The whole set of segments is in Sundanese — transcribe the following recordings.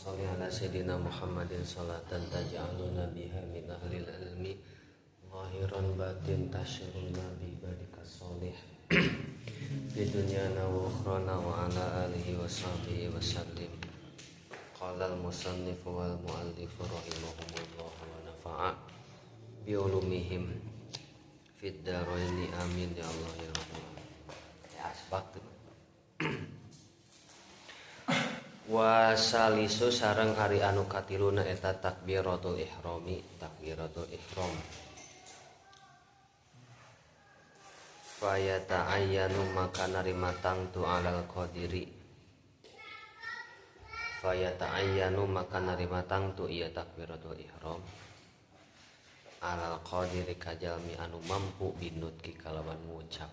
Sholli ala sayyidina Muhammadin sholatan taj'aluna biha min ahlil ilmi zahiran batin tasyiruna bi ibadika sholih di dunyana wa ukhrana wa ala alihi wa sahbihi wa sallim. Qala al musannif wal muallif rahimahumullah wa nafa'a bi ulumihim fid dharaini, amin ya Allah ya rabbal alamin. Ya asbak tuh. Wasalisu sareng ari anu katiluna eta takbiratul ihrami, takbiratul ihram. Fa yata'ayyanu maka narima tangtu alal qadiri. Fa yata'ayyanu maka narima tangtu ieu takbiratul ihram alal qadiri kajalmi anu mampu binutki kalawan ngucap.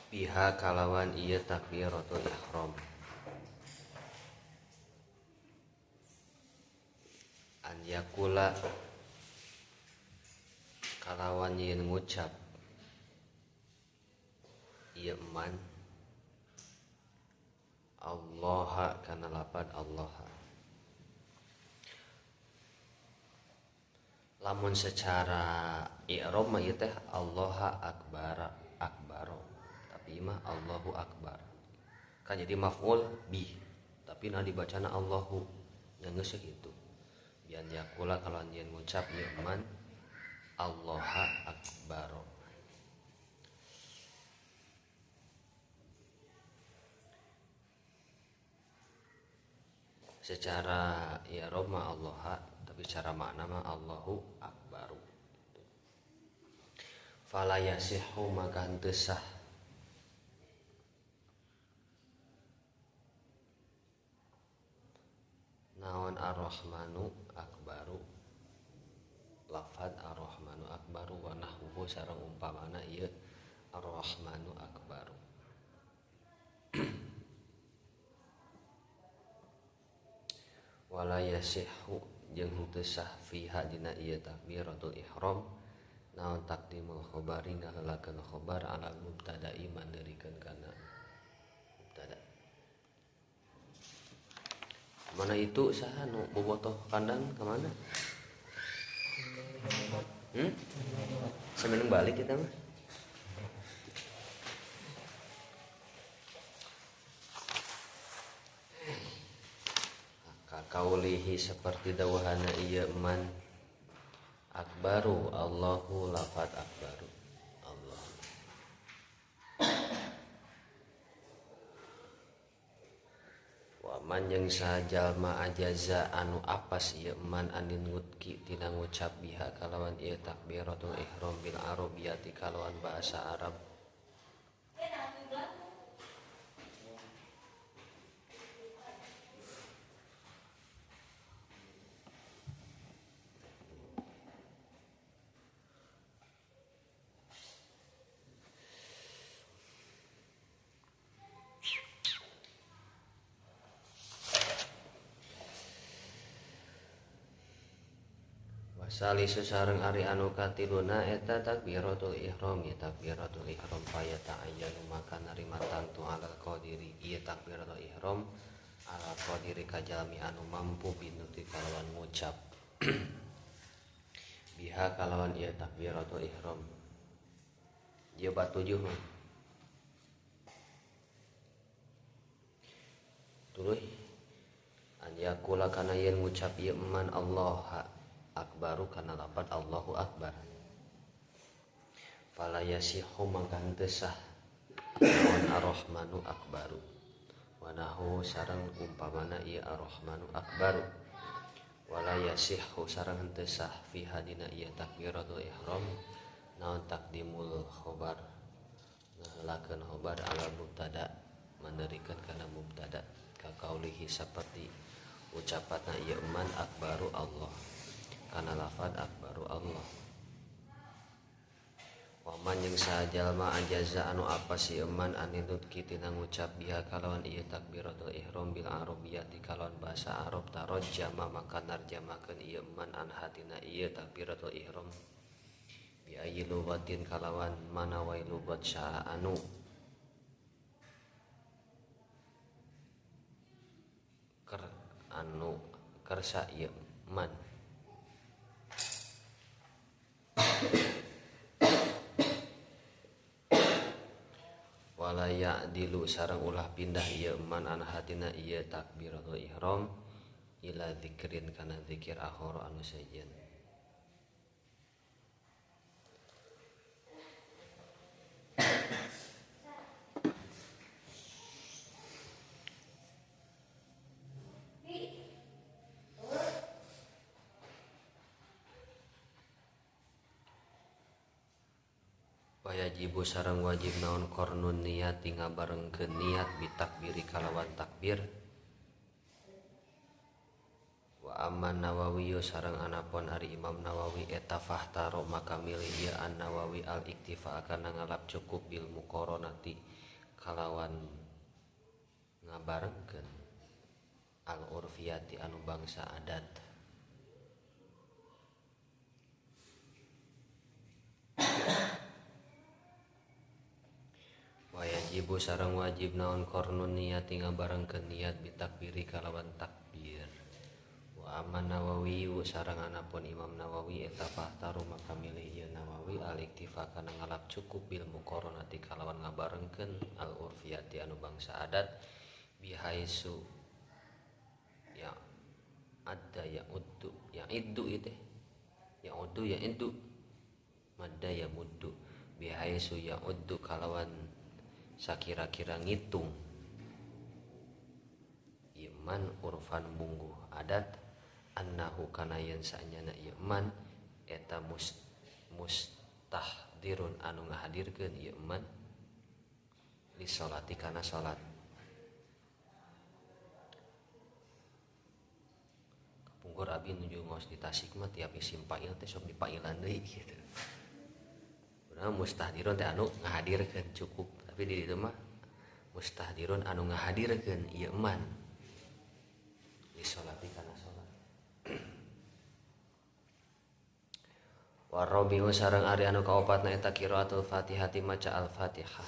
Biha kalawan ieu takbiratul ihram. An yakula kalawan yen ngucap ieu man Allah kana lapad Allah. Lamun secara i'rab mah ieu teh Allah akbar akbaro, tapi mah Allahu akbar kan jadi maf'ul bih, tapi nah dibacana Allahu nya geus kitu. Bian yakula kalau yen ngucap ieu man Allah akbaro. Secara i'rab mah Allah, tapi secara makna mah Allahu akbaru. Fala yasihu maka henteu sah naon ar-Rahmanu akbaru, lafad ar-Rahmanu akbaru wa nahwuhu sareng umpamana ieu ar-Rahmanu akbaru. Wala yasihu jeung henteu sah fiha dina ieu takbiratul ihram naon takdimul khabari ngaheulakeun khabar ala mubtada'i mandeurikeun kana mubtada. Mana itu saha nu bobotoh kandang ka mana? Sambil balik kita mah. Kaulihi seperti dawuhana ieu man akbaru Allahu lafat akbaru Allah. Wa man jeung sajalma ajaza anu apas ieu man anin ngutki tina ngucap biha kalawan ieu takbiratul ihram bil arabiyati kalawan bahasa Arab. Salisu sareng ari anu katiluna eta takbiratul ihram, ya takbiratul ihram fa yata'ayyanu maka narima tangtu alal qadiri ieu takbiratul ihram alal qadiri kajalmi anu mampu binuti kalawan ngucap biha kalawan ieu takbiratul ihram. Ieu bab 7 mah tuluy an yakula kana yen ngucap ieu man Allah akbaru kana lapad Allahu akbar. Fala yasihu mangka henteu sah naon ar-Rahmanu akbaru wa nahu sareng umpamana ieu ar-Rahmanu akbaru. Wala yasihu sareng henteu sah fi hadina ieu takbiratul ihram naon takdimul khobar ngaheulakeun khobar ala mubtada mandeurikeun kana mubtada ka kaulihi saperti ucapanna ieu man akbaru Allah kana lafad akbaru Allah. Waman jeung sajalma ajaza anu apa si eman anitut tina ngucap biha kalawan ieu takbiratul ihram bil arabiyati kalawan bahasa Arab tarojjama maka narjamakeun ieu eman an hatina ieu takbiratul ihram Bi ayyi lugatin kalawan mana wae lugat syaa anu ker anu kersa ieu man. Wala ya'dilu sareng ulah pindah ieu man an hatina ieu takbiratul ihram ila dzikrin kana zikir akhara anu sejen. Wajibu sareng wajib naon kornun niat ngabarengkeun niat bitakbiri kalawan takbir. Wa amman Nawawi sareng anapun ari Imam Nawawi eta fahtaro maka milih ieu An Nawawi al iktifa kana ngalap cukup bil muqaranati kalawan ngabarengkeun al urfiyati anu bangsa adat. Wajibu sareng wajib naon kornun niat ngabarengkeun niat bitakbiri kalawan takbir. Wa amman Nawawi sareng anapun Imam Nawawi eta fahtaru maka milih ieu Nawawi al iktifa kana ngalap cukup bil muqaranati kalawan ngabarengkeun al urfiyati anu bangsa adat bihaisu ya adda ya uddu ya iddu ieu teh ya uddu ya iddu madda ya muddu bihaisu ya uddu kalawan sakira-kira ngitung iman urfan bungguh adat annahu kana yen sanyana iman eta mustahdirun anu ngahadirkeun ieu iman li sholati kana salat. Kapungkur abi nuju ngaos di Tasik mah tiap isim fa'il teh sok dipailan deui kitu. Urang mustahdirun teh anu ngahadirkeun cukup. Tapi di ditu mah mustahdirun anu ngahadirkeun ieu iman li sholati kana salat. Warabi'u sareng ari anu kaopatna eta qiraatul Fatihati maca al-Fatihah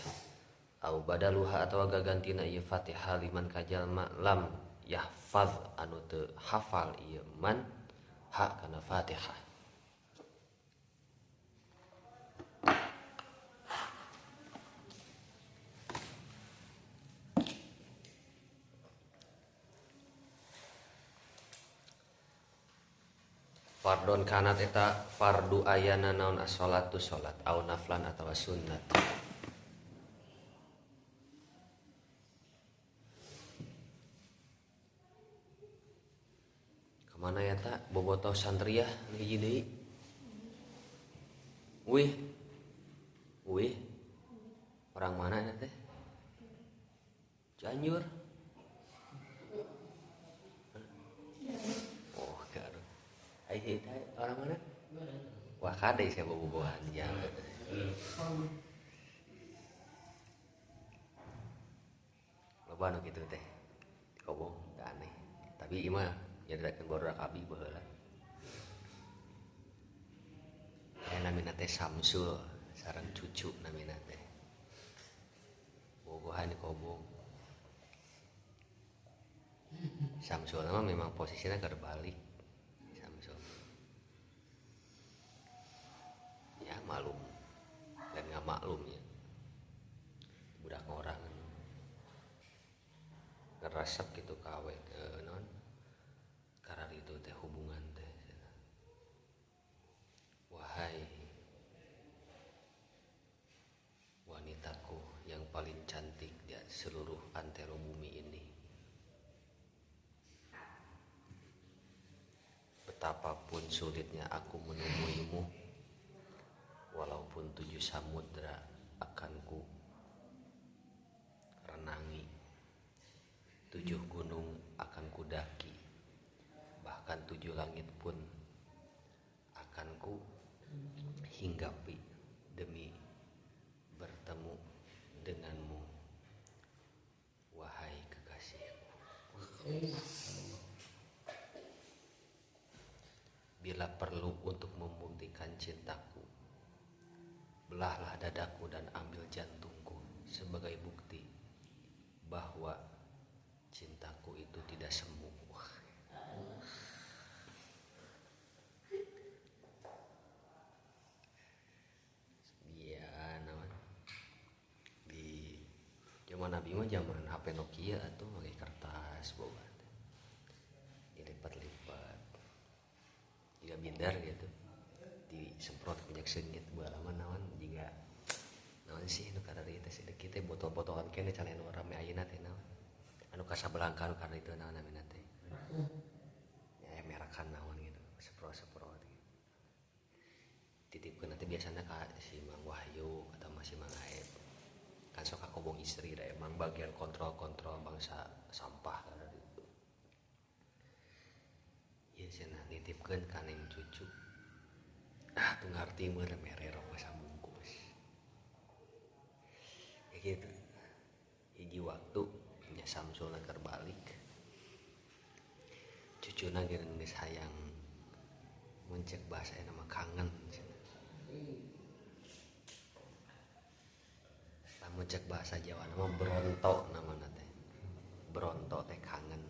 au badaluha atawa gagantina ieu Fatihah liman kajalma lam yahfaz anu teu hafal ieu man ha kana Fatihah. Fardon kanat eta fardu ayana naon as-sholatu salat au naflan atawa sunnat. Kemana ya ta bobotoh santriah hiji deui? Wih. Wih. Orang mana eta teh? Cianjur. Oh, Garut. Ai eta orang mana? Wah, kade saya bobogohan jangan. Loba nu kitu teh. Dikobong teu aneh. Tapi ieu mah nyaritakeun barudak abi baheula. Aya namina teh Samsul sareng cucu namina teh. Bobogohan dikobong. Samsul mah memang posisinya keur balik. Samsul. Ya malum dan nggak maklum ya. Budak orang ngerasep gitu kawe non karena itu teh hubungan teh. Wahai wanitaku yang paling cantik di seluruh antero bumi ini, betapapun sulitnya aku menemuimu, walaupun 7 samudra akan ku renangi, 7 gunung akan ku daki, bahkan 7 langit pun akan ku hinggapi demi bertemu denganmu, wahai kekasihku. Bila perlu untuk membuktikan cintaku, Belahlah dadaku dan ambil jantungku sebagai bukti bahwa cintaku itu tidak semu. Iya, naon. Di zaman Nabi mah zaman HP Nokia atuh make kertas boga teh. Dilipat-lipat. Jiga binder gitu. Disemprot minyak seungit baheula mah naon jiga naon sih nu karari teh sedikit teh botol-botolan keneh can anu rame ayeuna teh naon. Anu Casablanca anu karari teh naon namina teh. Ya merakan naon gitu, semprot-semprot gitu. Titipkeun nanti biasana ka si Mang Wahyu atau si Mang Aep. Kan sok kakobong istri da emang bagian kontrol-kontrol bangsa sampah karena itu. Ieu cenah nitipkeun ka neng cucu. Ah, tuh ngarti meureun mere rokok sabungkus. Ya gitu. Hiji waktu nya Samsul keur balik. Cucuna geus geus hayang mun cek bahasa eta mah kangen cenah. Lamun cek bahasa Jawa mah bronto namana teh. Bronto teh kangen.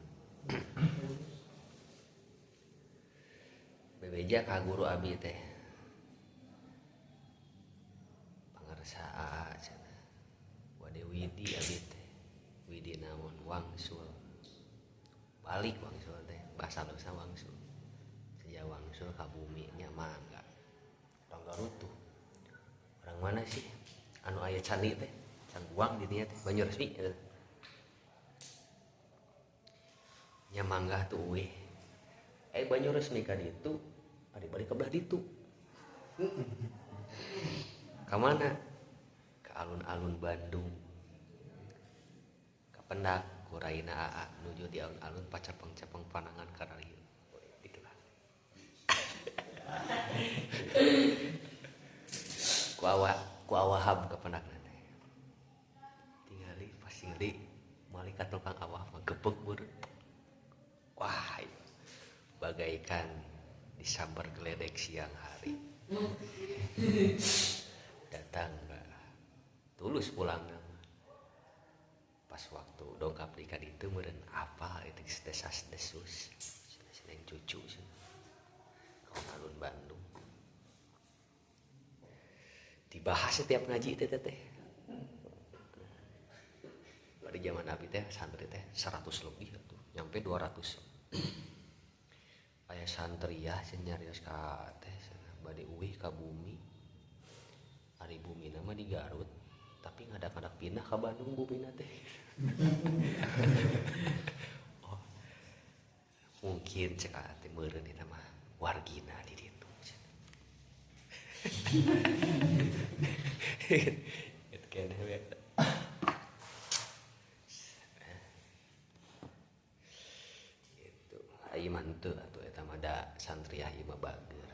Bebeja ka guru abi teh. Pangarsa aa cenah. Wade widi abi teh. Widi naon wangsul. Balik wangsul teh, bahasa halusna wangsul. Seja wangsul ka bumi nya mangga. Orang Garut tuh. Orang mana sih? Anu aya candi teh, Cangguang di dinya teh, Banyuresmi eta. Nya mangga tuh eueuh. Banyuresmi ka ditu, ari balik ka belah ditu. Ka mana? Ka alun-alun Bandung. Kapendak ku raina aa nuju di alun-alun pacepeng-cepeng panangan ka rarieu. Dikelah. Ku awahab kapendakna teh. Tingali pas tingali malaikat tukang awah mah gebeg beureum. Wah, bagaikan disambar geledek siang hari. Datang tulus pulang nama. Pas waktu dongkap di kaditu meureun apa itu desas-desus. Cenah cucu cenah. Alun Bandung. Dibahas setiap ngaji teh teh. Pada zaman Nabi teh santri teh 100 lebih atuh, nyampe 200. Aya santri ya cenah nyarios ka teh cenah bade uwih ka bumi. Ari bumi nama di Garut, tapi ngadak-ngadak pindah ka Bandung bumina teh. Oh. Mungkin cek teh meureun eta mah wargina di ditu. Itu keneh we. Gitu. Ai mah henteu atuh eta mah da santriah ieu mah bager.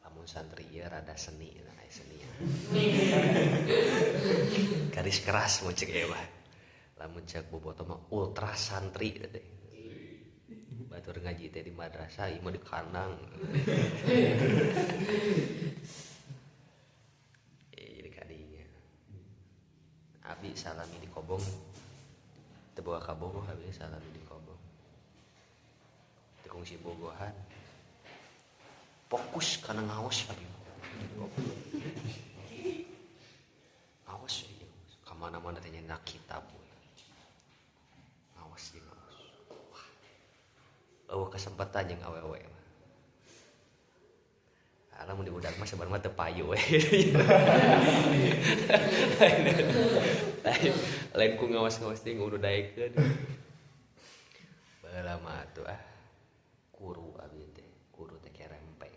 Lamun santri ieu rada seni lah, aya seni. Garis keras mun cek ieu mah. Lamun cek bobotoh mah ultra santri teh. Batur ngaji teh di madrasah ieu mah di kandang. Jadi kadinya. Abi salami di kobong. Teu boga kabogoh abi salami di kobong. Teu kungsi bogohan. Fokus kana ngaos abi. Ngaos ieu ka mana-mana teh nyenak kitab we. Ngaos jeung ngaos. Wah. Eueuh kesempatan jeung awewe mah. Lamun di udak mah sabar mah teu payu we. Lain ku ngawas-ngawas teh ngudu daekeun. Baheula mah atuh ah kuru abi teh, kuru teh kerempeng.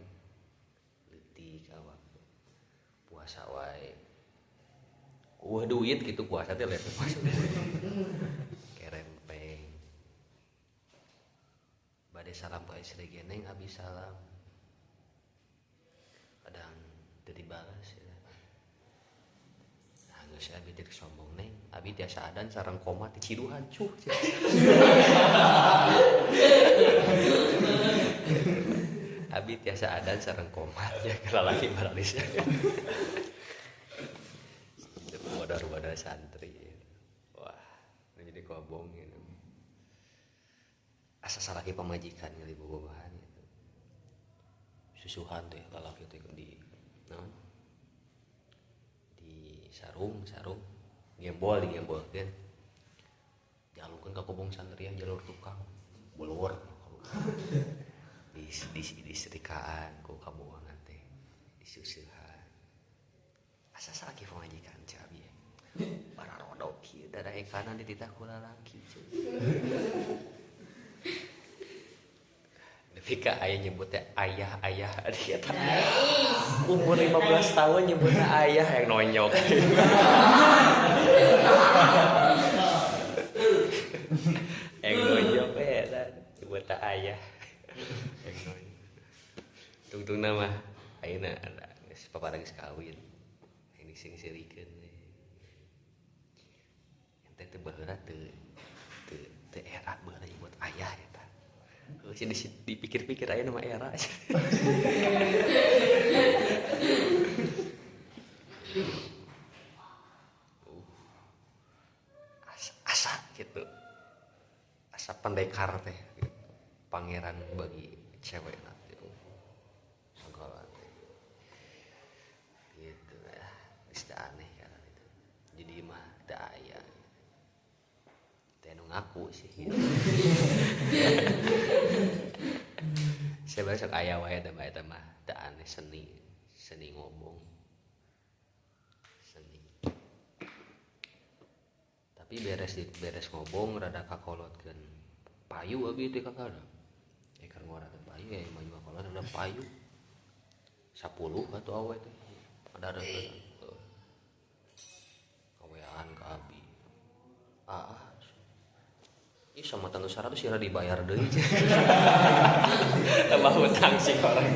Leutik awak. Puasa wae. Eueuh duit gitu puasa teh lihat puasa. Kerempeng. Bade salam ka istri ge neng abi salam. Kadang teu dibalas ya. Nah, geus abi teh sombong neng, abi tiasa adan sareng koma ti ciduhan cuh. Abi tiasa adan sareng koma ya lalaki baralisnya. santri. Wah, jadi kobong gitu. Asa salaki pamajikan ngali bobogohan gitu. Susuhan teh lalaki teh di naon? Di sarung, gembol digembolkeun. Jalurkeun ka kobong santrian jalur tukang. Bolor. Di serikaan ku kabogohan teh. Disusuhan. Asa salaki pamajikan ceu abi. Bararodok kieu dada ekana dititah ku lalaki ceu. Nepi ka aya nyebutnya ayah-ayah dia teh. Umur 15 tahun nyebutnya ayah yang nonyok. Yang nonyok eta nyebutnya ayah. Yang nonyok. Tungtungna mah ayeuna geus papada geus kawin. Ini sing sirikeun. Ente teh baheula teu teu era baheula nyebut ayah eta. Heuh dipikir-pikir aya nama era. Asa gitu. Asa pendekar teh gitu. Pangeran bagi cewek nanti. Segala teh. Gitu ya. Geus aneh kan itu. Jadi mah teu aya. Teh nu ngaku sih gitu. Saya besok ayah wae teh mah eta mah teu aneh seni ngomong. Seni. Tapi beres ngobong rada kakolotkeun payu abi teh kakara. Keur ngora teh payu ya maju kakolot rada payu. 10 atuh awe teh. Ada kawean ka abi. Ah. Ih sama tentu 100 sira dibayar deui. Tambah hutang sih orang.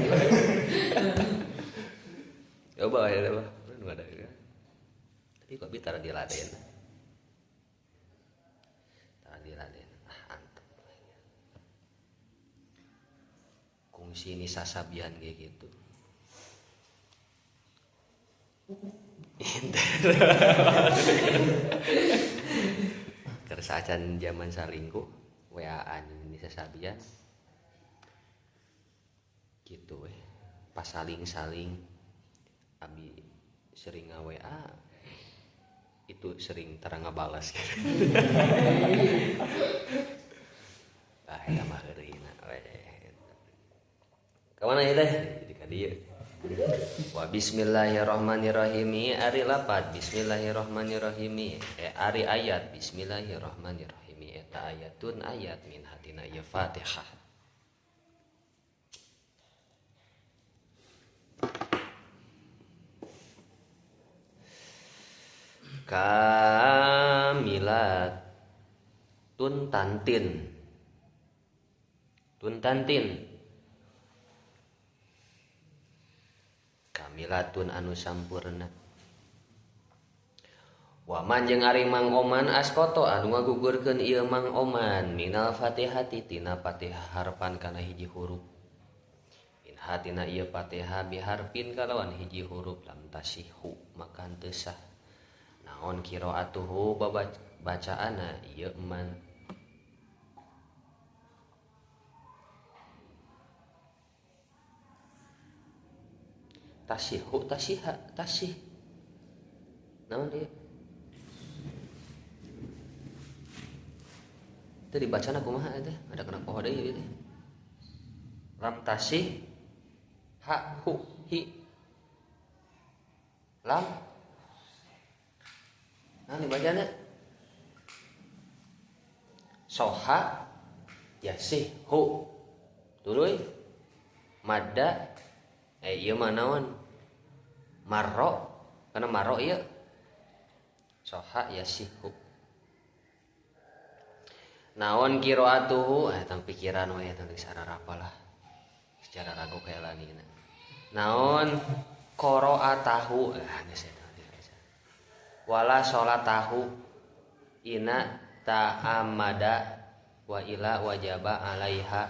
Coba ya bah, nu ada ya. Tapi kok bi tara diladen. Tara diladen. Ah antep lah ya. Kungsi ini sasabian kayak gitu. Kersacan zaman salingkuh WA-an ini sasabian gitu weh. Pas saling-saling abi sering nge-WA itu sering tara ngabalas gitu. Ah eta mah heureuna we. Ka mana ieu teh? Jadi ka dieu. Wa bismillahirrahmanirrahim ari lapad bismillahirrahmanirrahim ari ayat bismillahirrahmanirrahim eta ayatun ayat min hatina ieu Fatihah. Kamilat tuntantin tuntantin kamilatun anu sampurna. Wa man jeung ari Mang Oman askoto anu ngagugurkeun ieu Mang Oman minal Fatihati tina Fatihah harpan kana hiji huruf. Min hatina ieu Fatihah biharpin kalawan hiji huruf lam tasihu maka teu sah. Naon qiraatuhu bacaana ieu man. Tasihu tasiha tasih naon ieu teh dibacana kumaha teh ada kena poho deui ieu teh lam tasih ha hu hi lam nah dibacana soha yasih hu tuluy madda ieu mah naon marro karena marro ieu soha yasihu naon qiraatuhu tang pikiran we tang sararapa lah secara ragu kaelanina naon qiraatahu geus eta wala sholatahu ina ta'amada wa ila wajaba alaiha.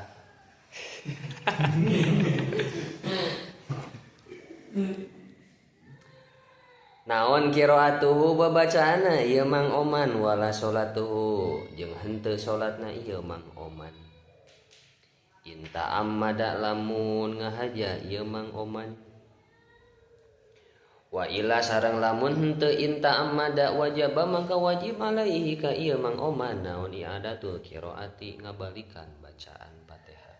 Naon qiraatuhu babacaanna ieu Mang Oman wala salatuhu jeung henteu salatna ieu Mang Oman. Inta amada lamun ngahaja ieu Mang Oman. Wa ila sareng lamun henteu inta amada wajaba maka wajib alaihi ka ieu Mang Oman naon i'adatul qiraati ngabalikan bacaan Fatihah.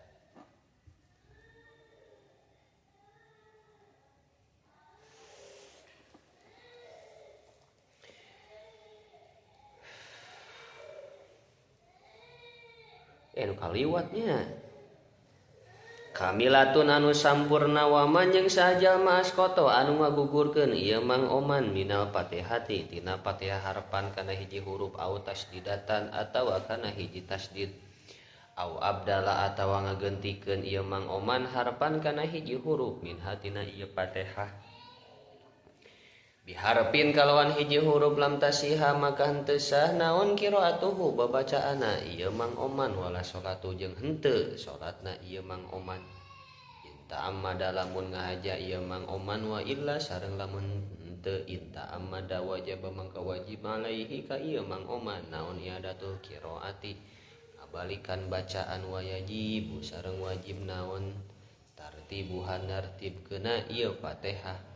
Nu kaliwatnya Kamilatun anu sampurna waman jeung sajalma askoto anu ngagugurkeun ieu Mang Oman minal Fatihati tina Fatihah harpan kana hiji huruf au tasdidatan atawa kana hiji tasdid au abdala atawa ngagentikeun ieu Mang Oman harpan kana hiji huruf min hatina ieu Fatihah biharpin kalawan hiji huruf lam tasiha maka henteu sah naon qiraatuhu babacaanna ieu Mang Oman wala salatu jeung henteu salatna ieu Mang Oman inta amada lamun ngahaja ieu Mang Oman wa illa sareng lamun henteu inta amada wajib mangka wajib alaihi ka ieu Mang Oman naon i'adatul qiraati ngabalikan bacaan wa yajibu sareng wajib naon tartibuhan nartibkeuna ieu Fatihah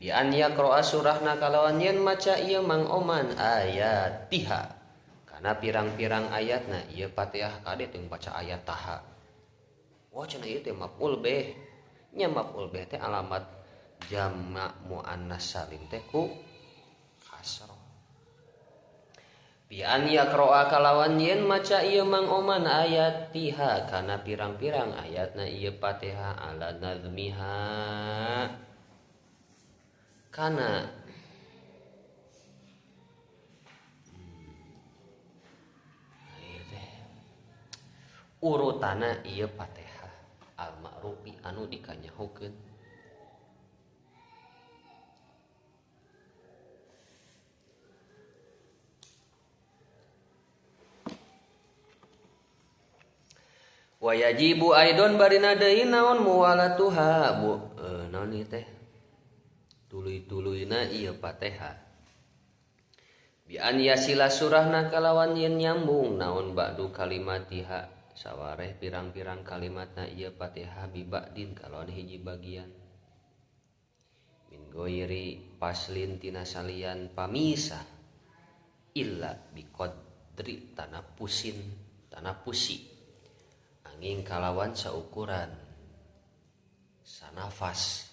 bi an yaqra'a surahna kalawan yen maca ieu Mang Oman ayatiha kana pirang-pirang ayatna ieu Fatihah kade teu baca ayat taha. Wah cenah ieu teh maf'ul bih nya maf'ul bih teh alamat jamak muannas salim teh ku kasroh. Bi an yaqra'a kalawan yen maca ieu Mang Oman ayatiha kana pirang-pirang ayatna ieu Fatihah ala nazmiha kana urutana ieu Fatihah al-ma'rufi anu dikanyahokeun. Wa yajibu aidon barina deui naon muwalatuha bu naon ieu teh tuluy-tuluyna ieu Fatihah bi an yasila surahna kalawan yen nyambung naon ba'du kalimatiha sawareh pirang-pirang kalimatna ieu Fatihah bi ba'din kalawan hiji bagian min ghairi paslin tina salian pamisah illa bi qadri tanapusin tanapusi angin kalawan saukuran sanafas.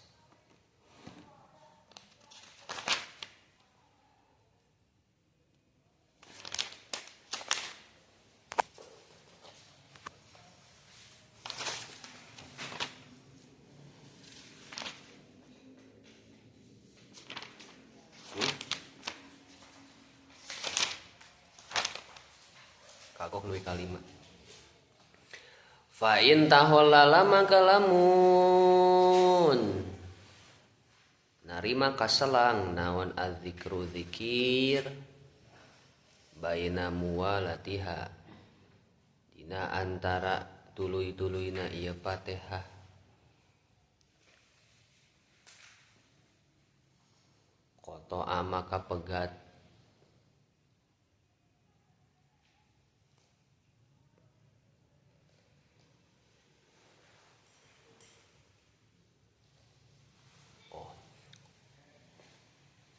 Kagok luwih kalima. Fa in tahollala maka lamun narima kaselang naon azzikru zikir baina muwalatiha dina antara tuluy-tuluyna ieu Fatihah qata'a maka pegat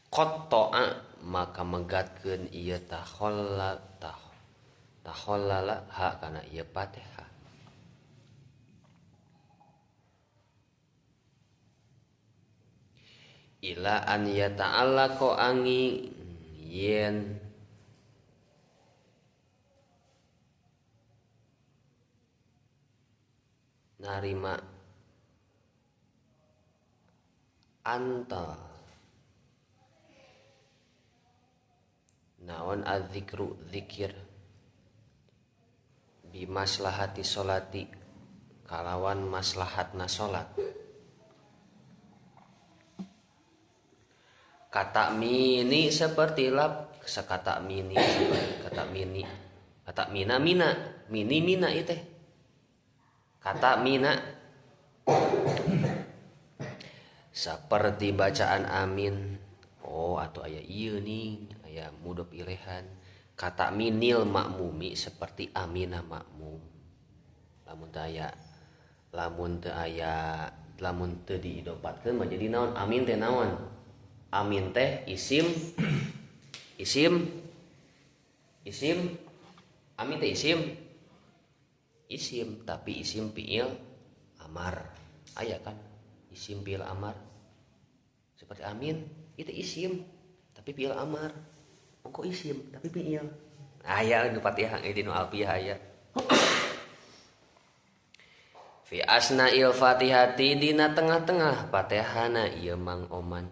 qata'a maka megatkeun ieu tahollala ha kana ieu Fatihah ila an yata'allaqa angi yen narima antal naon azzikru zikir bimaslahati sholati kalawan maslahatna salat kata mini seperti lap sekata mini kata mini kata mina mina mini mina itu kata mina seperti bacaan amin atuh aya ieu ning aya mudhof ilaihan kata minil makmumi seperti amina makmum. Lamun teu aya lamun teu aya lamun teu diidopatkeun mah jadi naon amin teh naon? Amin teh isim isim isim amin teh isim isim tapi isim fiil amar. Aya kan isim fiil amar seperti amin itu isim tapi fiil amar. Ongko isim tapi fiil. Aya nu Fatihah di nu Alfiyah aya. Fi asna'il Fatihati dina tengah-tengah Fatihahna ieu Mang Oman.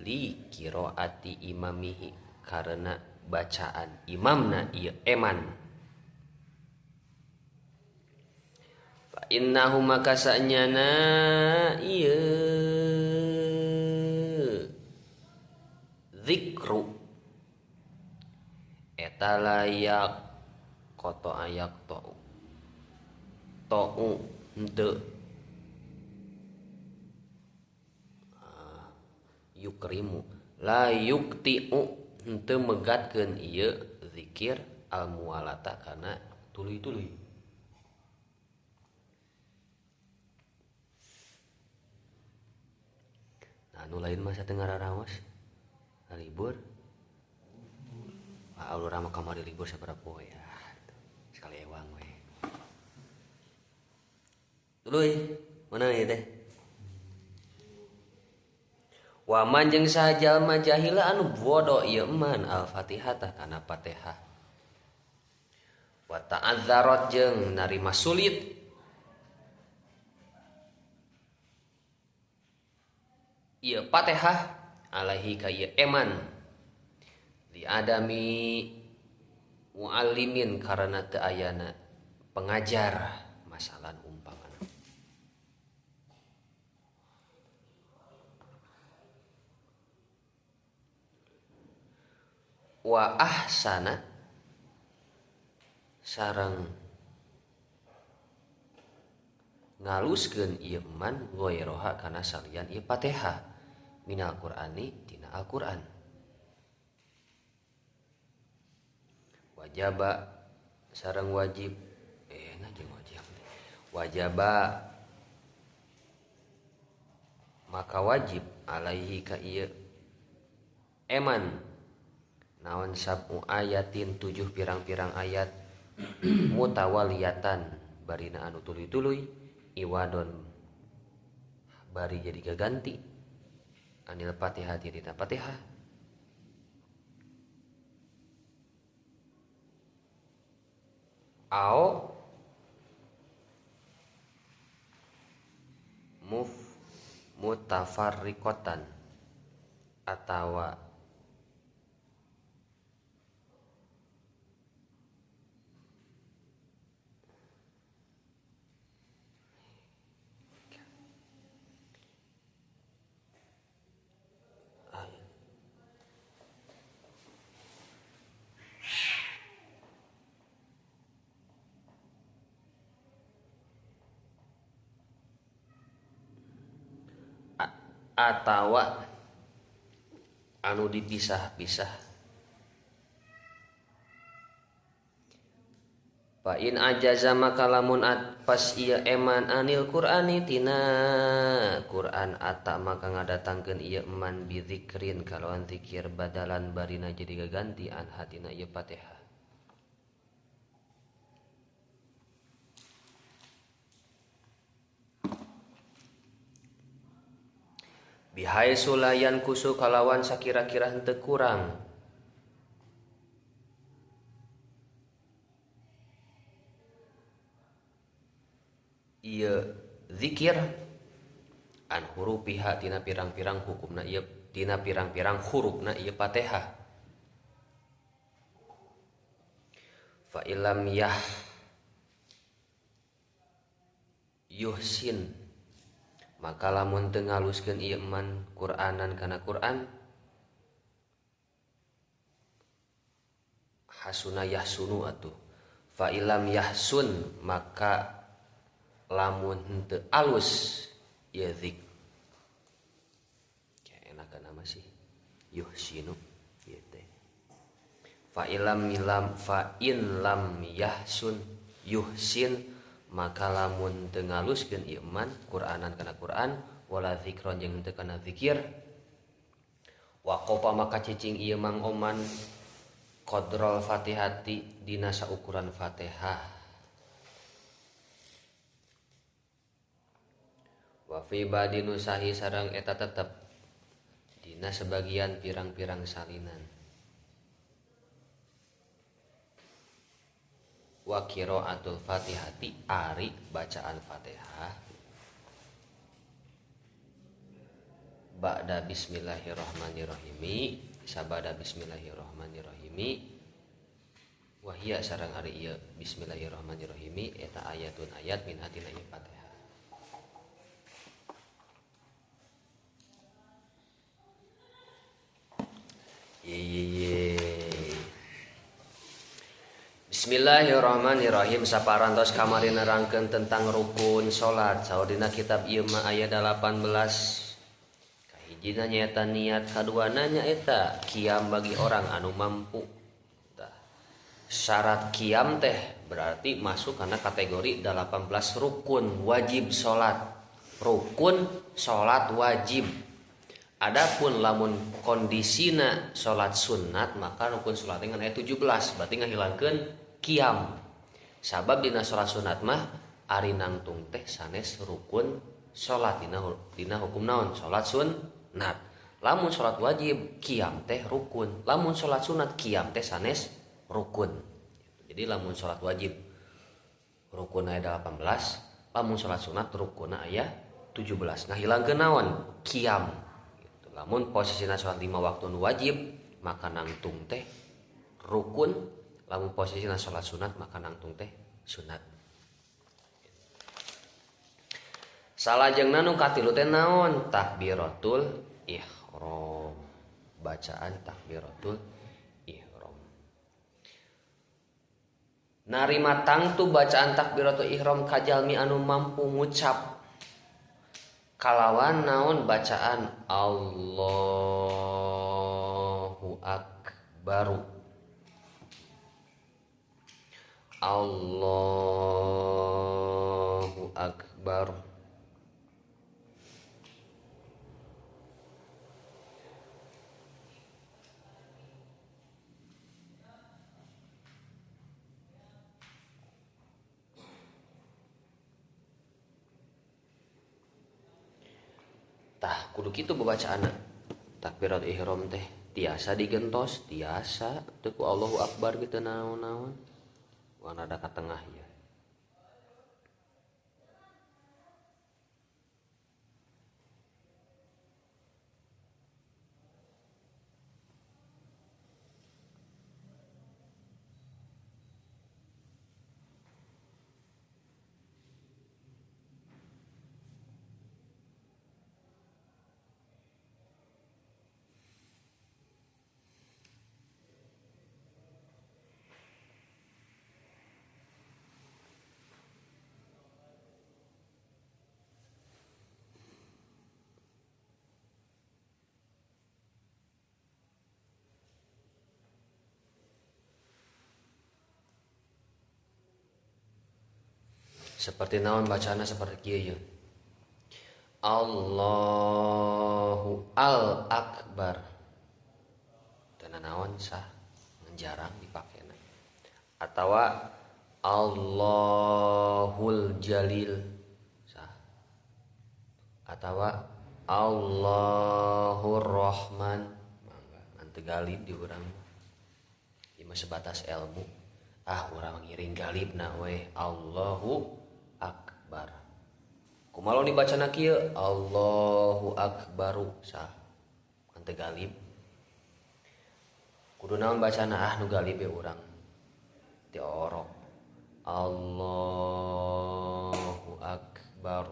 Li qiraati imamihi karena bacaan imamna ieu eman. Fa innahu maka sanyana ieu zikru eta layak koto ayak to to'u henteu yukrimu la yukti'u henteu megatkeun ieu zikir al muwalata kana tuluy-tuluy. Nah nu lain mah sateu ngararaos libur. Ah urang mah kamari libur sabaraha poe ya. Sekali ewang we. Tuluy, mana ieu teh? Wa man jeung saha jalma jahila anu bodoh ieu man al-Fatihah tah kana Fatihah. Wa ta'azzarat jeung narima sulit ieu Fatihah alaihi ka ieu eman li adami muallimin karena teu ayana pengajar masalan umpamana. Wa ahsana sareng ngaluskeun ieu man ghairoha kana salian ieu Fatihah minal Qur'ani tina Al-Qur'an. Wajaba sareng wajib nah jeung wajib wajaba maka wajib alaihi ka ieu eman naon sab'u ayatin 7 pirang-pirang ayat mutawaliyatan barina anu tuluy-tuluy iwadon bari jadi gaganti anil Fatihah tina Fatihah ao muf mutafarriqatan atawa atawa anu dipisah-pisah. Fa in ajaza maka lamun pas ieu eman anil Qur'ani tina Qur'an ata maka ngadatangkeun ieu eman bi zikrin kalawan zikir badalan barina jadi gaganti an hatina ieu Fatihah. Bihai sulayan kusu kalawan sakira-kira henteu kurang ieu zikir an hurufiha tina pirang-pirang hukumna ieu tina pirang-pirang hurufna ieu Fatihah. Fa illam yah yuhsin maka lamun teu ngaluskeun ieu man Qur'anan kana Qur'an hasuna yahsunu atuh fa ilam yahsun maka lamun henteu alus ieu zik enakan nama sih Yuhsinu ieu teh. Fa ilam lam fa in lam yahsun yuhsin maka lamun teu ngaluskeun ieu man Qur'anan kana Qur'an wala zikron jeung teu kana zikir waqofa maka cicing ieu mang oman qadral Fatihati dina saukuran Fatihah wa fi ba'di nusahi sareng eta tetep dina sebagian pirang-pirang salinan wa qiraatul Fatihati ari bacaan Fatihah ba'da bismillahirrahmanirrahimi sabada bismillahirrahmanirrahimi wa hiya sareng ari ieu bismillahirrahmanirrahimi eta ayatun ayat min hatina ieu Fatihah. Ye. Bismillahirrahmanirrahim. Saparantos kamari nerangkeun tentang rukun salat. Saudina kitab ieu mah aya 18. Kahijina nyaeta niat, kaduana nyaeta kiam bagi orang anu mampu. Tah. Syarat kiam teh berarti masuk kana kategori 18 rukun wajib salat. Rukun salat wajib. Adapun lamun kondisina salat sunat maka rukun salat ngan aya 17 berarti ngahilangkeun kiam. Sabab dina salat sunat mah ari nangtung teh sanes rukun salat dina hukum naon salat sunat. Lamun salat wajib kiam teh rukun, lamun salat sunat kiam teh sanes rukun. Jadi lamun salat wajib rukun aya 18, lamun salat sunat rukunna aya 17. Ngahilangkeun naon? Kiam. Lamun posisina salat 5 waktu nu wajib maka nangtung teh rukun, lamun posisina salat sunat maka nangtung teh sunat. Salajengna nu katilu teh naon? Takbiratul ihram. Bacaan takbiratul ihram. Narima tangtu bacaan takbiratul ihram ka jalmi anu mampu ngucap kalawan naon bacaan Allahu Akbaru Allahu Akbar. Tah kudu kitu babacaanna. Takbiratul ihram teh tiasa digentos, tiasa teu ku Allahu Akbar gitu naon-naon. Warna ada ka tengah ya. Seperti naon bacana seperti kieu ye. Allahu al akbar. Teu naon sah jarang dipakena. Atawa Allahul Jalil sah. Atawa Allahur Rahman. Mangga ngan teu galib di urang. Ieu mah sebatas ilmu. Ah urang ngiring galibna we Allahu Akbar. Kumaha dibacana kieu? Allahu Akbaru sah. Kan teu galib. Kudu naon bacana ah nu galib ye urang. Teu orok. Allahu Akbar.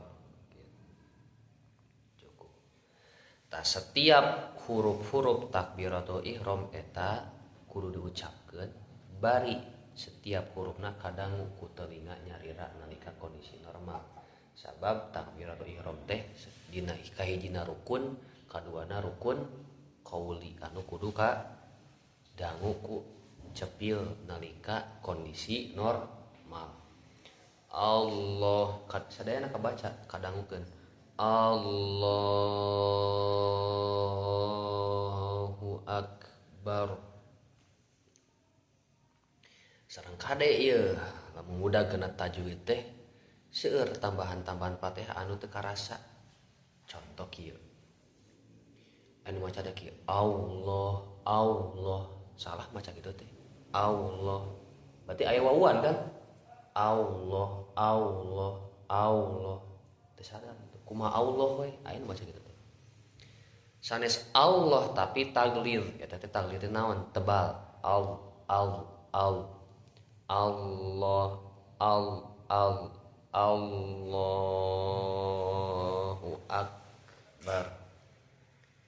Cukup. Tah setiap huruf-huruf takbiratul ihram eta kudu diucapkeun bari setiap hurufna kadangu ku telinga nyarira nalika kondisi normal. Sabab takbiratul ihram teh dina kahijina rukun, kaduana rukun Qauli anu kudu ka dangu ku cepil nalika kondisi normal. Allah sadayana kabaca kadangukeun. Allahu akbar. Sareng kade ieu lamun muda kena tajwid teh seueur tambahan-tambahan Fatihah anu teu karasa. Contoh kieu. Anu maca da kieu Allah Allah, salah maca kitu teh. Allah berarti aya wawuan kan? Allah Allah Allah teu sadar kumaha Allah we aya nu maca kitu teh. Sanes Allah tapi taglir eta teh taglir teh naon? Tebal. Al al al Allah al al Allahu akbar.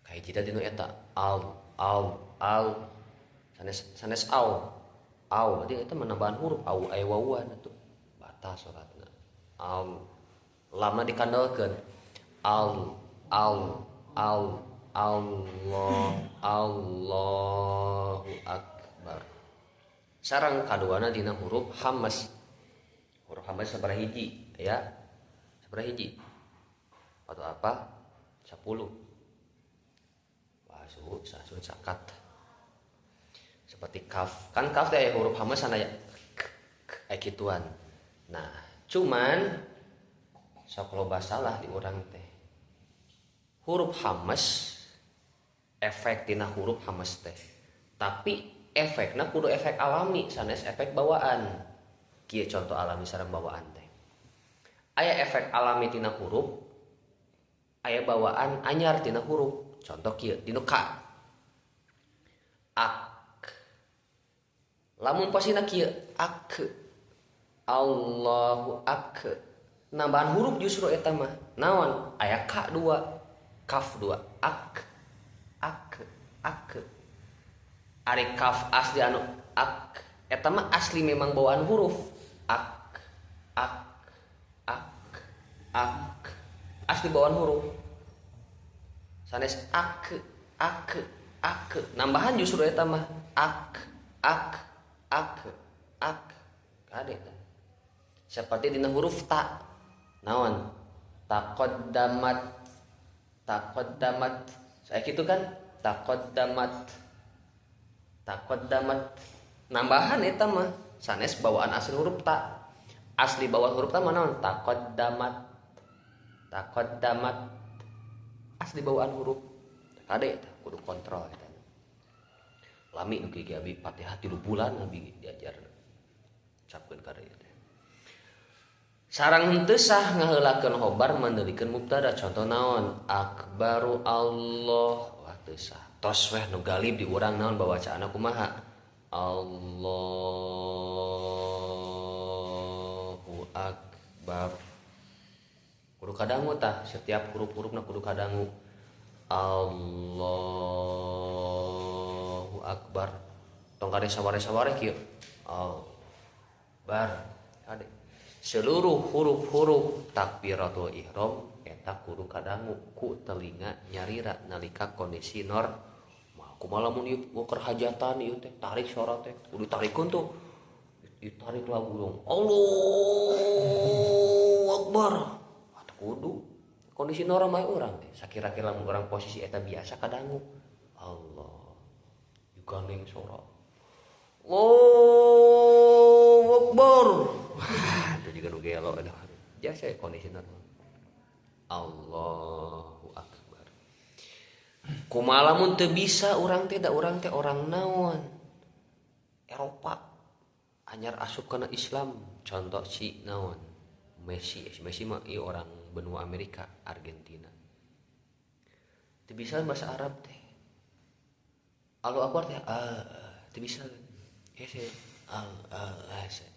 Kahiji teh dinu eta al al al sanes sanes au au berarti eta menambahan huruf au aya wawuan atuh batal salatna. Al lama dikandalkeun al al al Allah Allahu akbar. Sareng kaduana dina huruf hamas. Huruf hamas sabaraha hiji ya? Sabaraha hiji? Atau apa? 10. Wah, suhun sakat. Seperti kaf. Kan kaf teh huruf hamas sana ya. Aya kituan. Nah, cuman sok loba salah di urang teh. Huruf hamas efek tina huruf hamas teh. Tapi efekna kudu efek alami sanes efek bawaan. Kieu contoh alami sareng bawaan teh. Aya efek alami tina huruf, aya bawaan anyar tina huruf. Contoh kieu dinu ka. Ak. Lamun posina kieu ak. Allahu ak. Nambahan huruf justru eta mah. Naon? Aya ka 2, kaf 2. Ak. Ak. Ak. Ari kaf asli anu ak eta mah asli memang bawaan huruf. Ak ak ak ak asli bawaan huruf. Sanes ak ak ak nambahan justru eta mah ak ak ak ak kade teh. Seperti dina huruf ta. Naon? Taqaddamat taqaddamat. Saya kitu kan? Taqaddamat taqaddamat nambahan eta mah sanes bawaan asli huruf ta. Asli bawaan huruf ta mah naon? Taqaddamat taqaddamat asli bawaan huruf. Kade eta kudu kontrol eta. Lami nu kieu abi Fatihah 3 bulan abi diajarna. Ucapkeun ka deui teh. Sareng henteu sah ngaheulakeun khobar mandeulikeun mubtada. Contoh naon? Akbaru Allah. Wah teu sah. Tos weh nu galib di urang naon bawacaanna kumaha? Allahu akbar. Kudu kadangu tah, setiap huruf-hurufna kudu kadangu. Allahu akbar. Tong kade saware-saware kieu. Akbar. Kade. Seluruh huruf-huruf takbiratul ihram eta kudu kadangu ku telinga nyarira nalika kondisi normal. Kumaha lamun ieu keur hajatan ieu teh tarik suara teh kudu ditarikeun tuh. Ditarik lagu dong. Allahu akbar. Atuh kudu kondisi normal urang teh. Sakira-kira lamun urang posisi eta biasa kadangu. Allah. Gandeng suara. Allahu akbar. Wah, itu juga nu gelo aduh. Biasa kondisi normal. Allahu akbar. Kumaha lamun teu bisa urang teh da urang teh orang naon? Eropa anyar asup kana Islam. Contoh si naon? Messi, si Messi mah ieu orang benua Amerika, Argentina. Teu bisa bahasa Arab teh. Allahu akbar teh teu bisa. Hese al hese.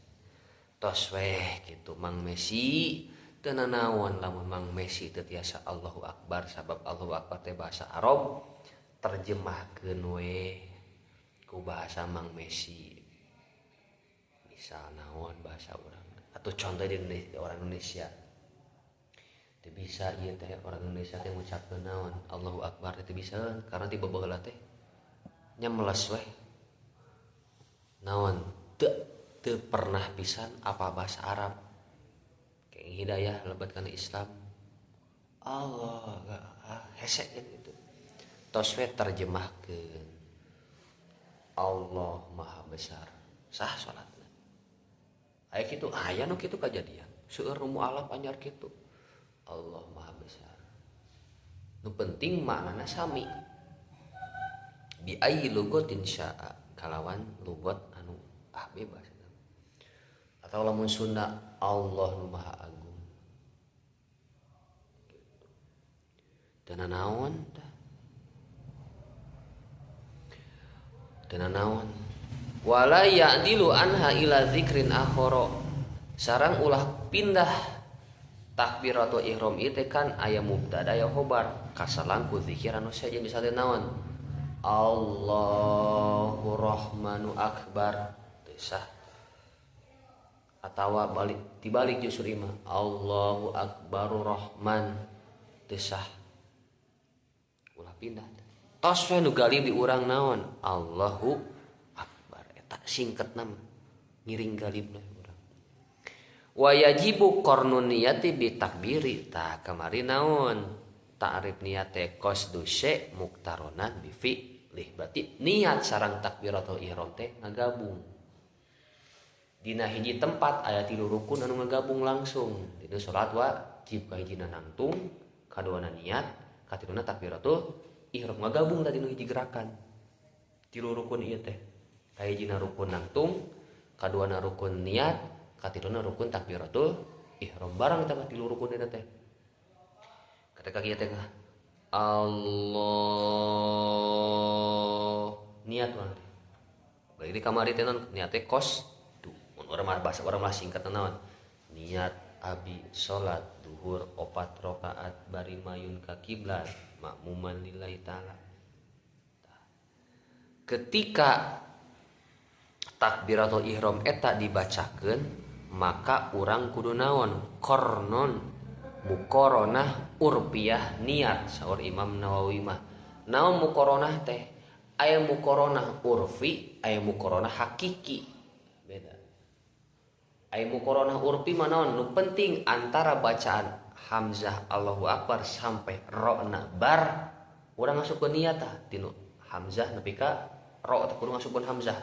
Tos weh kitu Mang Messi teu nanaon lamun Mang Messi teu tiasa Allahu akbar sabab Allahu akbar teh bahasa Arab terjemahkeun we ku bahasa Mang Messi. Misal naon bahasa urang atau contoh di Indonesia, orang Indonesia. Teu bisa ieu teh orang Indonesia teh ngucapkeun naon Allahu Akbar teh bisa karena ti baheula teh nya meles weh. Naon teu pernah pisan apa bahasa Arab. Kayak hidayah lebet kana Islam. Allah hese gitu. Tos we terjemahkeun Allah Maha Besar. Sah salatna. Aya kitu aya nu kitu kajadian. Seueur nu mualaf anyar kitu. Allah Maha Besar. Nu penting maknana sami. Bi ayyi lugatin syaa kalawan lugat anu bebas. Atau lamun Sunda Allah nu Maha Agung. Gitu. Teu naon tah. Teu naon. Wala ya'dilu anha ila dzikrin akhara. Sarang ulah pindah takbiratul ihram ieu teh kan aya mubtada aya khobar kasalang ku zikir anu saja misalnya naon Allahu Rahmanu Akbar teu sah atawa balik dibalik justru imah Allahu Akbaru Rahman teu sah ulah pindah tos we nu galib di urang naon Allahu Akbar eta singketna ngiring galibna. Wa yajibu qarnun niyati bi takbiri tah kamari naon ta'rif niat teh qasdu syai' muktaronan bi fi'lih berarti niat sareng takbiratul ihram teh ngagabung dina hiji tempat aya tilu rukun anu ngagabung langsung dina salat wajib kahijina nangtung kaduana niat katiluna takbiratul ihram ngagabung tadi nu hiji gerakan tilu rukun ieu teh kahijina rukun nangtung kaduana rukun niat katiluna rukun takbiratul ihram barang eta mah tilu rukun eta teh. Ketika kieu teh Allah niat mah teh. Balik di kamari teh naon niat teh kos du. Mun urang mah bahasa urang mah singkat naon. Niat abi salat duhur 4 rakaat bari mayun ka kiblat makmuman lillahi taala. Ketika takbiratul ihram eta dibacakeun maka urang kudu naon kornon mukoronah urpiyah niat saur Imam Nawawi mah naon mukoronah teh aya mukoronah urfi aya mukoronah hakiki beda aya mukoronah urfi mah naon nu penting antara bacaan hamzah Allahu Akbar sampai rona bar urang ngasupkeun niat tah tinu hamzah nepi ka ro teh kudu ngasupkeun hamzah.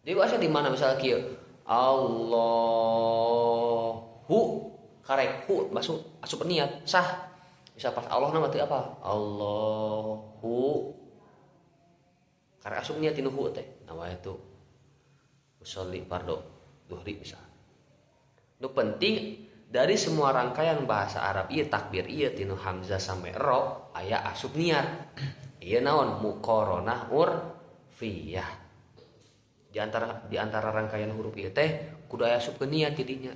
Jadi bahasa di mana misalnya kieu Allahu karek hu masuk asup niat sah bisa pas Allah nama teh apa Allahu karek asup niat tinu hu teh nawa itu usolli fardu duhri bisa. Nu penting dari semua rangkaian bahasa Arab ieu takbir ieu tinu hamzah sampai ro aya asup niat ieu naon muqaranah urfiyah. Di antara rangkaian huruf ieu teh kudu aya asup ke niat jadinya.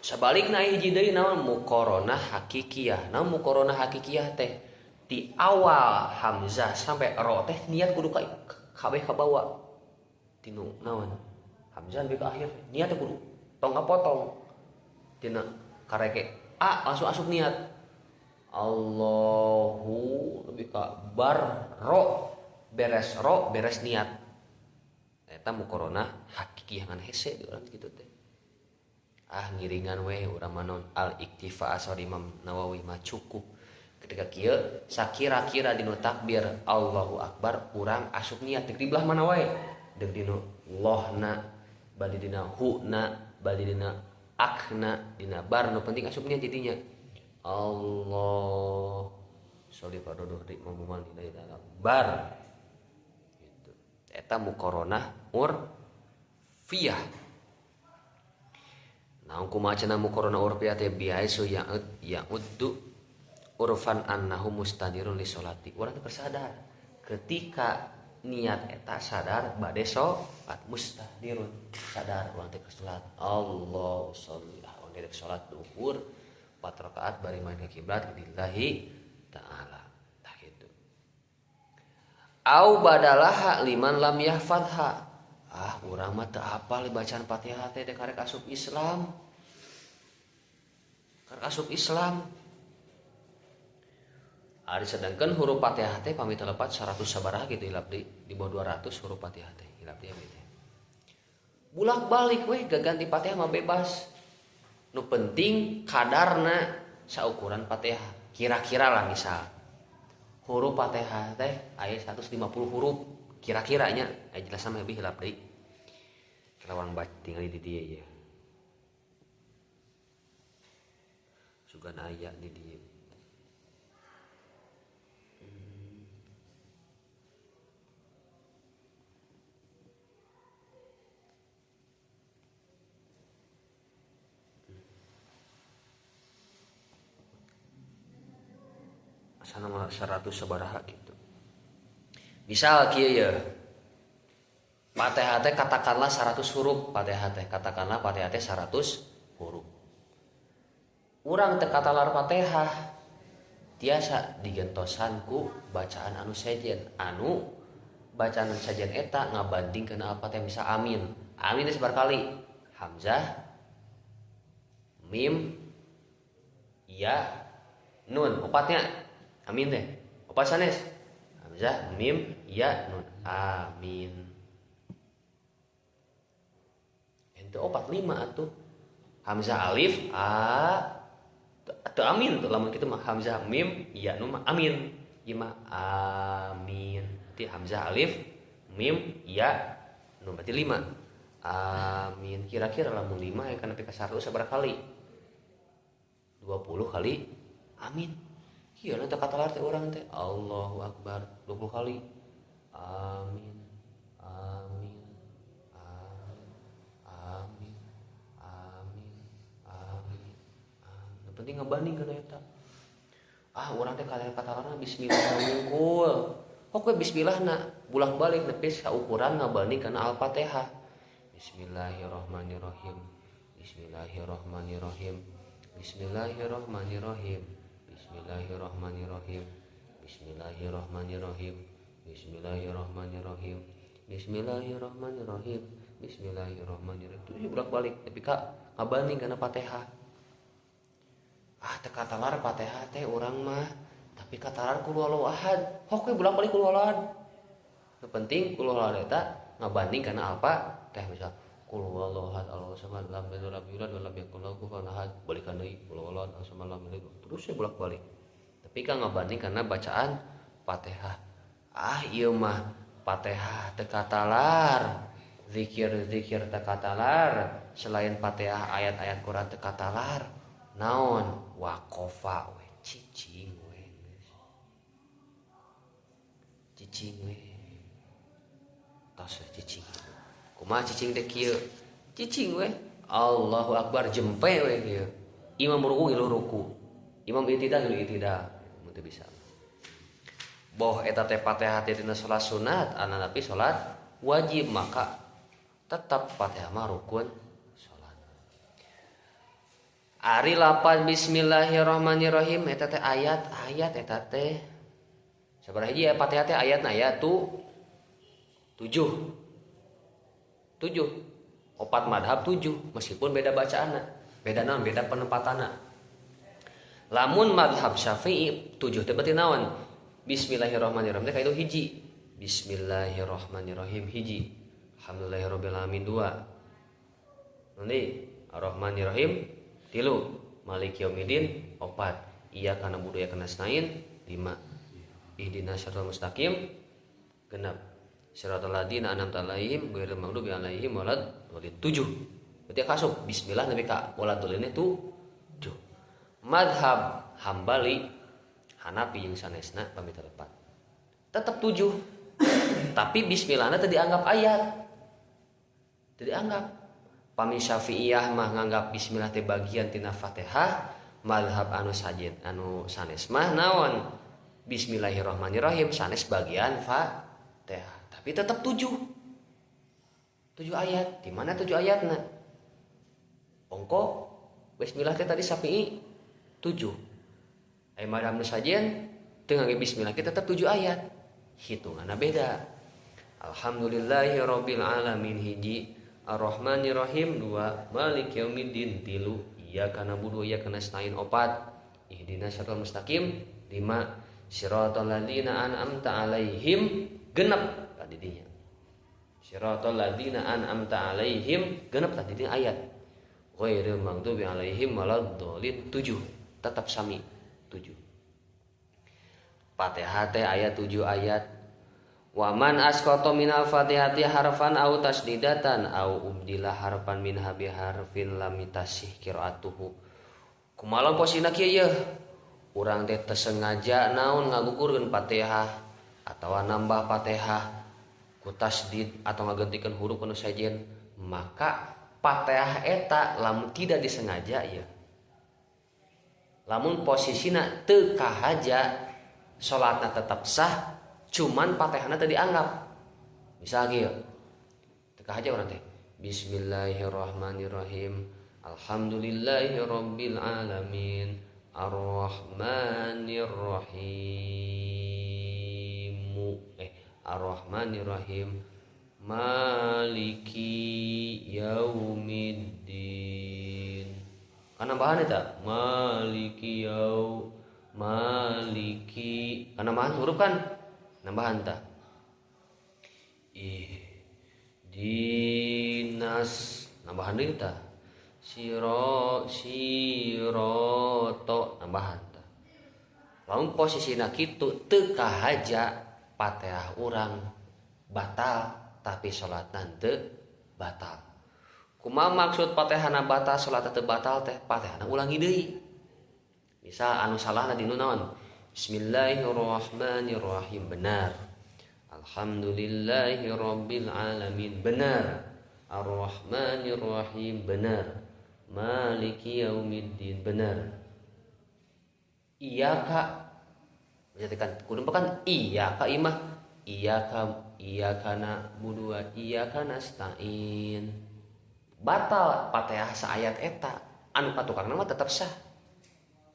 Sabalikna hiji deui naon muqaranah hakikiyah. Naon muqaranah hakikiyah teh di awal hamzah sampai ro teh niat kudu kabeh kabawa. Tinu naon? Hamzah sampai ke akhir niat teh kudu tong kapotong. Tina kareke a langsung asup niat. Allahu lebih ka bar ro beres ro beres niat eta muqaranah hakiki ngan hese di urang kitu teh ah ngiringan we urang mah naon al iktifa asal Imam Nawawi mah cukup ketika kieu sakira-kira dinu takbir Allahu Akbar urang asup niat di belah mana wae deung dinu lohna bali dina huna bali dina akna dina bar nu penting asup niat jadinya Allah sholli fardu duhri mamuman lillahi ta'ala bar gitu. Eta muqaranah urfiyah. Naon kumaha cenah muqaranah urfiyah teh biaisu ya'uddu urfan annahu mustadirun li sholati. Urang teh sadar ketika niat eta sadar bade salat mustahdirun sadar urang teh salat Allah sholli urang teh salat duhur 4 rakaat bari main ke kiblat lillahi ta'ala tah kitu. Au badalaha liman lam yahfadha. Ah urang mah teu apal bacaan Fatihah teh karek asup Islam. Keur asup Islam. Ari sedangkan huruf Fatihah teh pami teu lepat 100 sabaraha gitu hilap di bawah 200 huruf Fatihah teh hilap di abdi teh. Bulak-balik weh gaganti Fatihah mah bebas. Nu penting kadarna saukuran Fatihah. Kira-kira lah misal huruf Fatihah teh aya 150 huruf kira-kiranya aya jelas sama lebih hilap deui. Kelawan baca tinggal di dieu ya. Sugan aya di dieu. Asana mah 100 sabaraha gitu. Misal kieu ye. Fatihah teh katakanlah 100 huruf, Fatihah teh katakanlah Fatihah teh 100 huruf. Urang teu katalar Fatihah tiasa digentosan ku bacaan anu sejen, anu bacaan anu sejen eta ngabandingkeun Al-Fatihah misal amin. Amin teh sabar kali. Hamzah, mim, ya, nun, opatnya. Amin teh. Opat sanes. Hamzah, mim, ya, nun. Amin. Ente opat lima atuh. Hamzah alif a teu amin tuh lamun kitu mah hamzah mim ya nun mah amin. Ieu mah amin. Berarti hamzah alif mim ya nun berarti 5. Amin. Kira-kira lamun 5 ya kana nepi ka 100 sabaraha kali? 20 kali amin. Ieu teh katalar teh urang teh Allahu Akbar 20 kali. Amin. Amin. Amin. Amin. Amin. Amin. Amin. Nu penting ngebanding kana eta. Ah urang teh katalarna bismillah wungkul. Oke bismillahna bolak-balik nepi saukuran ngabanding kana Al-Fatihah. Bismillahirrahmanirrahim. Bismillahirrahmanirrahim. Bismillahirrahmanirrahim. Bismillahirrahmanirrahim. Bismillahirrahmanirrahim. Bismillahirrahmanirrahim. Bismillahirrahmanirrahim. Bismillahirrahmanirrahim. Itu bolak-balik tapi ka ngabanding kana Fatihah. Ah teu katalar Fatihah teh urang mah, tapi katalar qul huwallahu ahad. Hok we bolak-balik qul huwallahu ahad. Nu penting qul huwallahu ahad eta ngabanding kana Al-Fatihah misal qul huwallahu ahad Allahu samad lam yalid walam yulad walam yakul lahu kufuwan ahad. Balikan deui qul huwallahu ahad Allahu samad lam yalid. Terus we bolak-balik. Tapi ka ngabanding kana bacaan Fatihah. Ah ieu mah Fatihah teu katalar, zikir-zikir teu katalar, selain Fatihah ayat-ayat Quran teu katalar. Naon waqofa we cicing we. Cicing we. Tos we cicing. Kumaha cicing teh kieu? Cicing we. Allahu Akbar jempe we kieu. Imam ruku ngilu ruku. Imam i'tidal ngilu i'tidal. Mun teu bisa. Boh eta teh Fatihah teh tina salat sunat, ananapi salat wajib maka tetap Fatihah mah rukun salat. Ari lapan bismillahirrahmanirrahim eta teh ayat-ayat eta teh. Sabaraha hiji Fatihah teh ayatna aya tu 7. 7. Opat madhab 7 meskipun beda bacaanna, beda naon, beda penempatanna. Lamun madhab Syafi'i 7 teh berarti naon? Bismillahirrahmanirrahim teh kaitu hiji. Bismillahirrahmanirrahim hiji. Alhamdulillahirabbil alamin 2. Nanti Ar-Rahmanirrahim 3. Maliki yaumiddin 4. Iyyaka na'budu wa iyyaka nasta'in 5. Ihdinas siratal mustaqim 6. Siratal ladzina an'amta 'alaihim ghairil maghdubi 'alaihim waladdallin 7. Berarti kasup bismillah nepi ka waladdallin itu 7. Madhab Hambali Hanafi jeung sanesna pami teu lepat. Tetep 7. Tapi bismillahna teu dianggap ayat. Teu dianggap. Pami Syafi'iyah mah nganggap bismillah teh bagian tina Fatihah, madhab anu sajen anu sanes mah naon? Bismillahirrahmanirrahim sanes bagian Fatihah. Tapi tetep 7. 7 ayat. Di mana 7 ayatna? Ongko bismillah teh tadi Syafi'i 7. Ai madhab nu sajen teu ngangge bismillah kita tetep 7 ayat. Hitunganna beda. Alhamdulillahirabbil alamin hiji, Ar-Rahmanirrahim 2, Maliki yaumiddin 3, Iyyaka na'budu wa iyyaka nasta'in 4, ihdinas siratal mustaqim 5, siratal ladzina an'amta alaihim 6 tadi dinya. Siratal ladzina an'amta alaihim 6 tadi dinya ayat. Ghairil maghdubi alaihim waladdallin 7, tetap sami 7. Fatihah teh ayat 7 ayat. Wa man asqata minal fatihati harfan aw tasdidatan aw ubdila harfan minha bi harfin lam tasih qiraatuhu. Kumaha posina kieu yeuh? Urang teh teu sengaja naon ngagugurkeun Fatihah atawa nambah Fatihah ku tasdid atau ngagentikeun huruf anu sejen, maka Fatihah eta lamun tidak disengaja ieu. Lamun posisina teu kahaja salatna tetap sah, cuman Fatihahna teu dianggap. Misal kieu. Teu kahaja urang teh. Bismillahirrahmanirrahim. Alhamdulillahirabbil alamin. Arrahmanirrahim. Arrahmanirrahim. Maliki yaumiddin. Kan nambahan eta? Maliki yau maliki. Kan nambahan huruf kan? Nambahan tah. Ih dinas nambahan deui tah. Siro siroto nambahan tah. Lamun posisina kitu teu kahaja Fatihah urang batal tapi salatna teu batal. Kumaha maksud Fatihahna batal salatna teu batal teh? Fatihahna ulangi deui. Misal anu salahna dinu naon? Bismillahirrahmanirrahim benar. Alhamdulillahirabbil alamin benar. Arrahmanirrahim benar. Maliki yaumiddin benar. Iyyaka berarti kan kudu kan iyyaka imah iyyaka iyyaka na'budu wa iyyaka nasta'in. Batal Fatihah saayat eta anu katukarna mah tetap sah.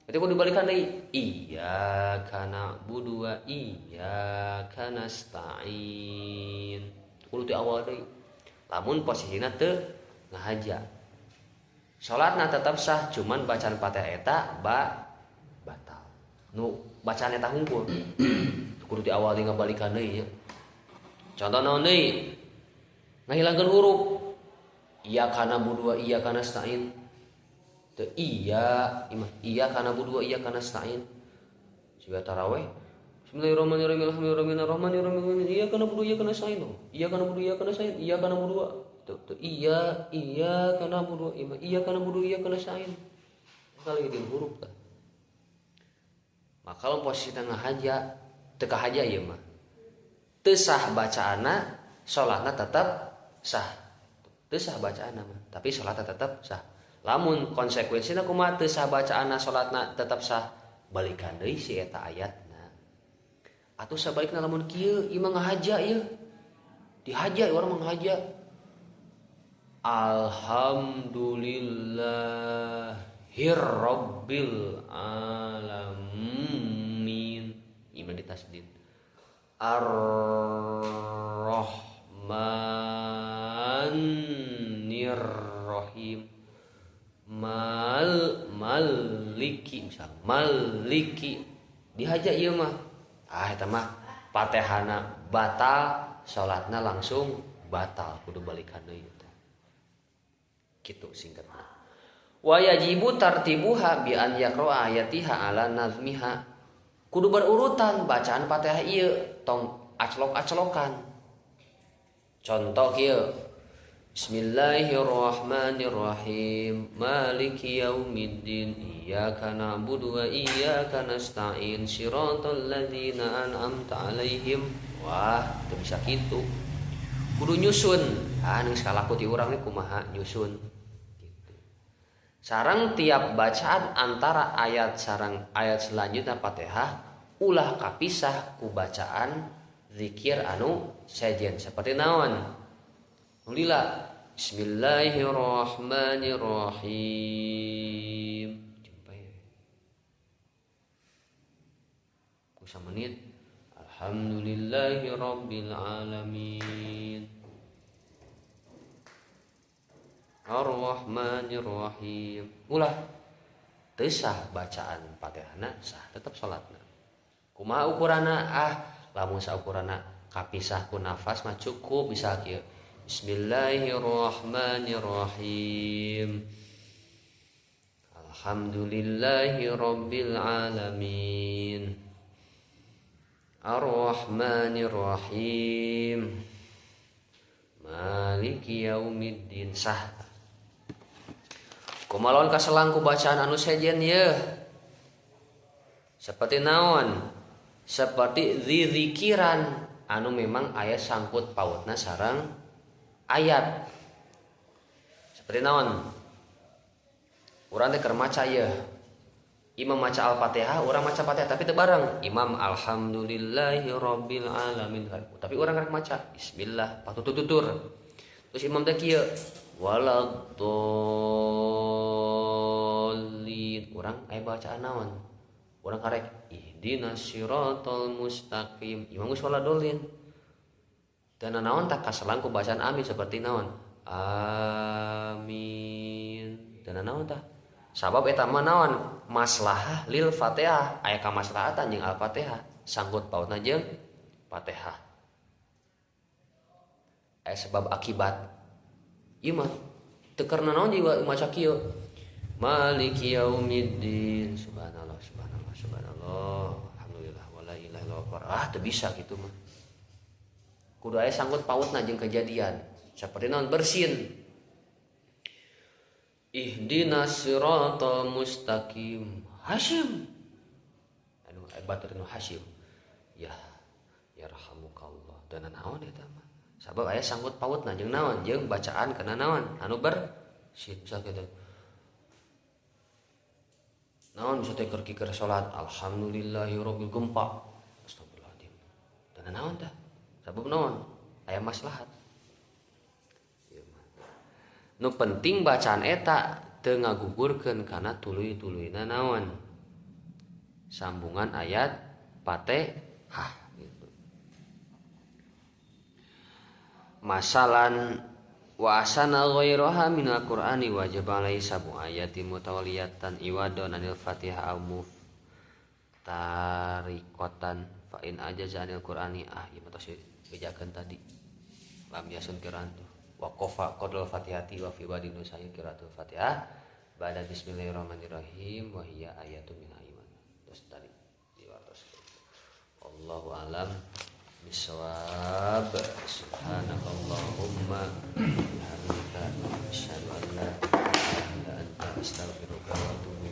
Berarti kudu dibalikan deui iyyaka na'budu wa iyyaka nasta'in. Kudu ti awal deui. Lamun posisina teu ngahaja. Salatna tetap sah, cuman bacaan Fatihah eta batal. Nu bacaan eta hungkul. Kudu ti awal deui ngabalikan deui nya. Contoh naon deui? Ngahilangkeun huruf. Iyyaka na'budu wa iyyaka nasta'in. Teu iya, imah iyyaka na'budu wa iyyaka nasta'in. Siga taraweh. Bismillahirrahmanirrahim. Alhamdulillahirabbil alamin. Iyyaka na'budu wa iyyaka nasta'in. Iyyaka na'budu wa iyyaka nasta'in. Iyyaka na'budu wa tuh iya iyyaka na'budu imah iyyaka na'budu wa iyyaka nasta'in. Kali di huruf tah. Maka lamun posisi ngahaja teu kahaja ieu mah. Teu sah bacaanna, salatna tetap sah. Teu sah bacaanna mah, tapi salatna tetap sah. Lamun konsekuensina kumaha teu sah bacaanna salatna tetap sah, balikan deui si eta ayatna. Atuh sabalikna lamun kieu ieu mah ngahaja ieu. Dihaja urang mah ngahaja. Alhamdulillahirabbil alamin. Ieu mah ditasdid. Ar-Rahmanir-Rahim. Maliki misal maliki dihaja ieu mah. Ah eta mah Fatihahna batal, salatna langsung batal, kudu balikan deui teh. Kitu singkatna. Wa yajibu tartibuha bi an yaqra ayatiha ala nazmiha. Kudu berurutan bacaan Fatihah ieu, tong aclok-aclokan. Contoh kieu. Bismillahirrahmanirrahim. Maliki yaumiddin. Iyyaka na'budu wa iyyaka nasta'in. Siratal ladzina an'amta 'alaihim. Wah, teu bisa kitu. Kudu nyusun. Ah, geus kalaku ti urang we kumaha nyusun. Gitu. Sareng tiap bacaan antara ayat sareng ayat selanjutnya Fatihah ulah kapisah ku bacaan zikir anu sejen seperti naon? Lila Bismillahirrahmanirrahim. Jumpa ya. Ku samenit. Alhamdulillahirabbil alamin. Ar-Rahmanir-Rahim. Ulah teu sah bacaan Fatihahna, sah tetep salatna. Kumaha ukuranna? Ah, lamun saukuranna kapisah ku nafas mah cukup bisa kieu. Bismillahirrahmanirrahim. Alhamdulillahi rabbil alamin. Ar-Rahmanir-Rahim. Maliki yaumiddin. Sah. Kumaha lamun kaselang ku bacaan anu sejen yeuh. Seperti naon? Seperti zikiran anu memang aya sangkut pautna sareng ayat. Seperti naon? Urang teh keur maca yeuh. Imam maca Al-Fatihah, urang maca Fatihah tapi teu bareng. Imam alhamdulillahi rabbil alamin. Tapi urang rek maca bismillah patutur-tutur. Terus imam teh kieu waladdallin. Urang aya bacaan naon? Urang karek ihdinas siratal mustaqim. Imam geus waladdallin. Dan naon tak kaselang ku bacaan amin seperti naon? Amin. Dan naon tah? Sabab eta mah naon? Maslahah lil Fatihah. Aya kamaslahatan jeung Al-Fatihah, sangkut pautna jeung Fatihah. Aya sebab akibat. Ieu mah teu karena naon jiwa maca kieu. Maliki yaumiddin. Subhanallah, subhanallah, subhanallah. Alhamdulillah wala ilaha illallah. Ah, teu bisa kitu mah. Kudu aya sangkut pautna jeung kejadian. Seperti naon bersin. Ihdinas siratal mustaqim. Hashim. Anu batur nu Hashim. Ya, yarhamukallah. Dan naon eta mah? Sabab aya sangkut pautna jeung naon? Jeung bacaan kana naon? Anu bersin misal kitu. Naon bisa teh keur kiker salat alhamdulillahirabbil gempa. Astagfirullahaladzim. Dan naon tah? Sabab naon? Aya maslahat. Nu penting bacaan eta teu ngagugurkeun kana tuluy-tuluyna naon? Sambungan ayat Fatihah gitu. Masalan wa asana ghairaha minal Qur'ani wajib alaihi sabu ayatin mutawaliyatan iwadon anil Fatihah au muftariqatan fa in ajaza anil Qur'ani. Ah, ieu mah tos bejakeun tadi. Lam yasun qira'an tuh. Waqafa qadal Fatihati wa fi badin nusayil qiraatul Fatihah ba'da bismillahirrahmanirrahim wa hiya ayatun min aiman. Terus tadi diwartos. Allahu alam bisawab. Subhanakallahumma bihamdika asyhadu an la ilaha illa anta astaghfiruka wa atubu